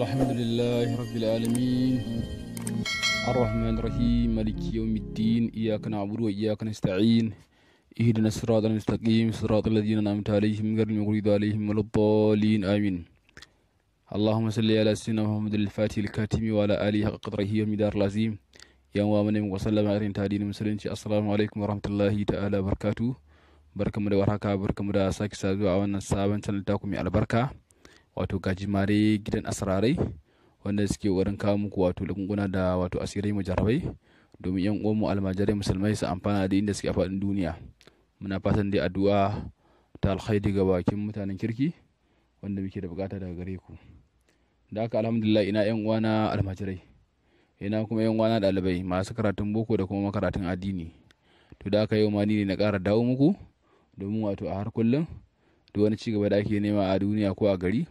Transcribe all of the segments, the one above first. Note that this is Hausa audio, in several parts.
الحمد لله رب العالمين الرحمن الرحيم مالك يوم الدين إياك نعبد وإياك نستعين اهدنا الصراط المستقيم صراط الذين أنعمت عليهم غير المغضوب عليهم ولا الضالين آمين. اللهم صل على سيدنا محمد الفاتح الكاتم وعلى آله حق قدره ومقداره العظيم. Yan uwa, mune muku sallama irin ta addinin Musulunci. Assalamu alaikum warahmatullahi ta'ala barakatuh. Barkamu da warhaka, barkamu da sake saduwa a wannan sabon channel taku mai albarka, wato Gajimare Gidan Asrarai, wanda suke wurin kawo muku wato lagunguna da wato asirai mujarrabai domin yan uwanmu almajirai musulmai su amfana da inda suke a faɗin duniya. Muna fatan dai addu'a ta alkhairi ga bakin mutanen kirki wanda muke da bukata daga gare ku. Da haka, alhamdulillah, ina yan uwana almajirai, ina kuma yan uwana ɗalibai masu karatun boko da kuma makaratun addini. To, da aka yau ma ni ne na ƙara dawo muku domin wato a har kullum duk wani cigaba da ake nema a duniya ko a gari,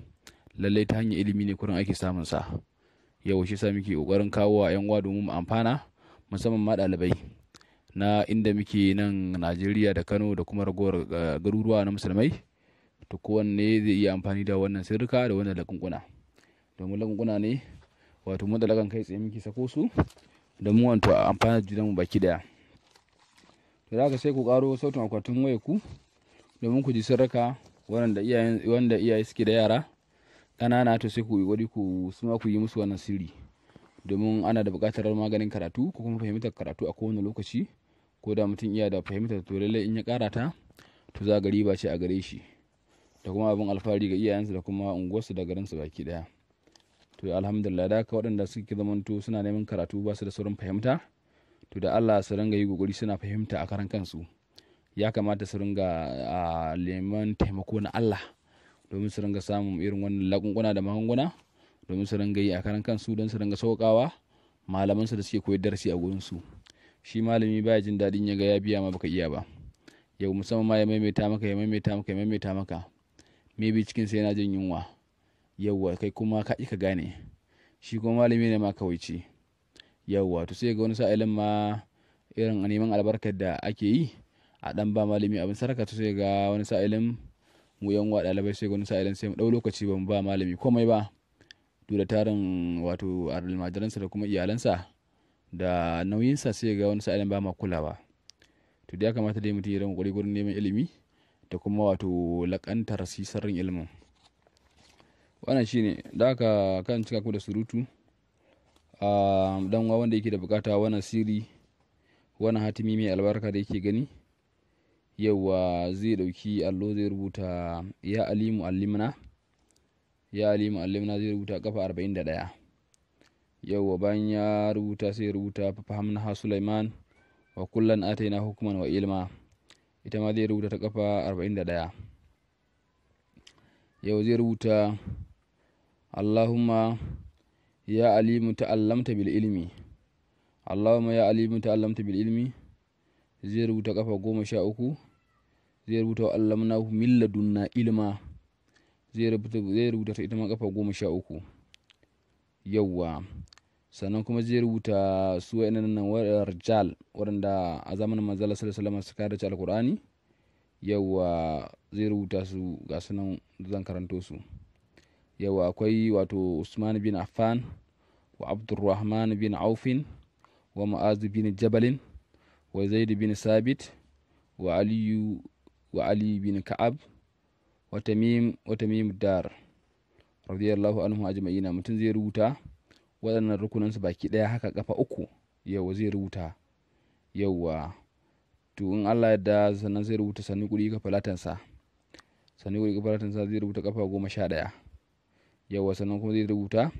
lallai ta hanyar ilimi ne kurin ake samun sa. Yau shi sa muke kokarin kawo wa yan uwa domin mu amfana, musamman ma ɗalibai na inda muke nan Najeriya da Kano da kuma ragowar garuruwa na musulmai. To, kowanne zai iya amfani da wannan sirrika da wannan lakunkuna, domin lakunkuna ne wato mutlakan kai tsaye muke sako su domin wato a amfana da junanmu baki daya. To, da haka sai ku karo sautin akwatin wayar ku domin ku ji sirrika wanda iyayen wanda iyaye suke da yara ƙanana. To, sai ku yi ƙoƙari ku suma ku yi musu wannan sirri, domin ana da buƙatar maganin karatu ko kuma fahimtar karatu a kowane lokaci. Ko da mutum iya da fahimtar, to lallai in ya ƙara ta, to za ga riba ce a gare shi da kuma abin alfahari ga iyayensa da kuma unguwarsu da garinsu baki daya. To, alhamdulillah. Da haka waɗanda suke zamanto suna neman karatu ba su da saurin fahimta, to da Allah su ringa yi kokari suna fahimta a karan kansu. Ya kamata su ringa a neman taimako na Allah domin su ringa samun irin wannan lakunkuna da magunguna, domin su ringa yi a karan kansu, don su ringa sauƙawa malaman su da suke koyar darasi a gurin su. Shi malami baya jin daɗin ya ga ya biya ma baka iya ba. Yau musamman ma ya maimaita maka, ya maimaita maka, ya maimaita maka, maybe cikin sai yana jin yunwa. Yauwa, kai kuma ka ka gane, shi kuma malami ne ma kawai ce. Yauwa, to sai ga wani sa'ilin ma irin neman albarkar da ake yi a dan ba malami abin sarka, to sai ga wani sa'ilin mu yan uwa ɗalibai, sai ga wani sa'ilin sai mu ɗau lokaci ba mu ba malami komai ba, duk da tarin wato almajiransa da kuma iyalansa da nauyinsa, sai ga wani sa'ilin ba ma kulawa. To, da ya kamata dai mutum ya rinka ƙoƙari gurin neman ilimi da kuma wato laƙantar sirrin ilimin. Wannan shine. Da haka kan cika ku da surutu, dan wanda yake da bukata wannan sirri, wannan hatimi mai albarka da yake gani, yauwa, zai dauki allo, zai rubuta "Ya Alimu allimna, Ya Alimu allimna". Zai rubuta kafa 41. Yauwa, bayan ya rubuta, sai ya rubuta "Fahamna Sulaiman wa kullan ataina hukman wa ilma". Ita ma zai rubuta ta kafa 41. Yau zai rubuta "Allahumma ya Alimu ta'allamta bil ilmi, Allahumma ya Alimu ta'allamta bil ilmi". Zai rubuta kafa 13. Zai rubuta "wa allamnahu min ladunna ilma". Zai rubuta ta ita ma kafa 13. Yawwa, sannan kuma zai rubuta su wa'annan nan rijal waɗanda a zamanin Manzala sallallahu alaihi wasallam suka dace Alqur'ani. Yawwa, zai rubuta su, ga sunan zan karanto su. Yawwa, akwai wato Usman bin Affan wa Abdurrahman bin Aufin wa Mu'az bin Jabalin wa Zaid bin Sabit wa Aliyu wa Ali bin Ka'ab wa Tamim Dar radiyallahu anhu ajma'ina. Mutum zai rubuta waɗannan rukunansu baki ɗaya haka kafa uku. Yawwa, zai rubuta. Yawwa, to in Allah yadda, sannan zai rubuta "Sannu kuri ka falatansa, sannu kuri ka falatansa". Zai rubuta kafa 11. Yawwa, sannan kuma zai rubuta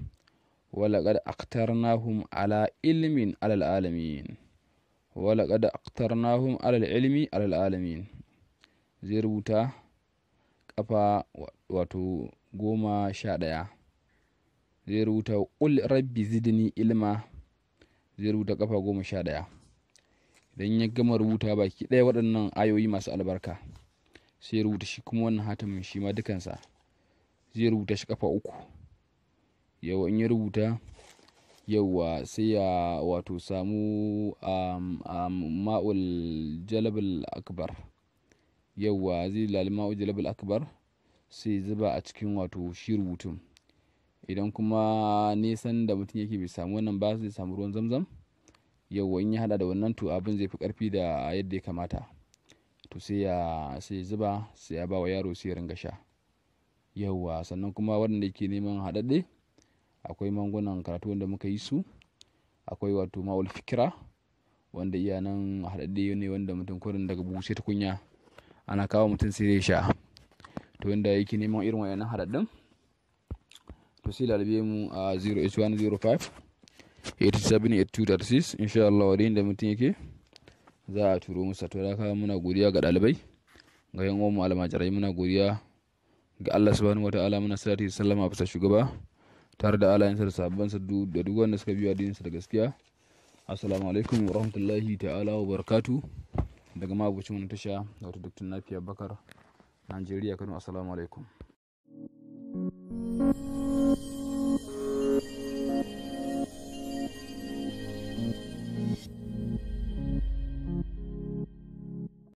"Walaƙad akhtarnahum ala ilmin alal alamin, walaƙad akhtarnahum alal ilmi alal alamin". Zai rubuta kafa wato 11. Zai rubuta "Qul rabbi zidni ilma". Zai rubuta kafa 11. Idan ya gama rubuta baki ɗaya waɗannan ayoyi masu albarka, sai ya rubuta shi kuma wannan hatimin, shi ma dukansa zai rubuta shi kafa uku. Yauwa, in ya rubuta, yauwa, sai ya wato samu ma'ul jalabul akbar. Yauwa, zai lali ma'ul jalabul akbar, sai zuba a cikin wato shi rubutun. Idan kuma nisan da mutum yake bai samu wannan ba, zai samu ruwan zamzam. Yauwa, in ya haɗa da wannan to abin zai fi ƙarfi da yadda ya kamata. To sai ya zuba, sai ya ba wa yaro sai ya ringa sha. Yauwa, sannan kuma waɗanda ke neman haɗaɗɗe, akwai magungunan karatu wanda muka yi su. Akwai wato ma'ul fikira wanda iya nan haɗaɗɗe ne wanda mutum kurin daga buhu sai tukunya ana kawo mutum sai zai sha. To wanda yake neman irin waɗannan haɗaɗɗun to sai lalube mu a 08105 878236. Insha Allah wa da mutum yake za a turo masa. To haka muna godiya ga ɗalibai, ga yan uwan mu almajirai, muna godiya ga Allah subhanahu wataala, muna salati da sallama bisa shugaba tare da alayensa da sahabbansa da duk wanda suka biyo addininsa da gaskiya. Assalamu alaikum wa rahmatullahi ta'ala wa barakatu. Daga mabucin wani tasha, wato Dr. Nafi Abubakar, Najeriya, Kano. Assalamu alaikum.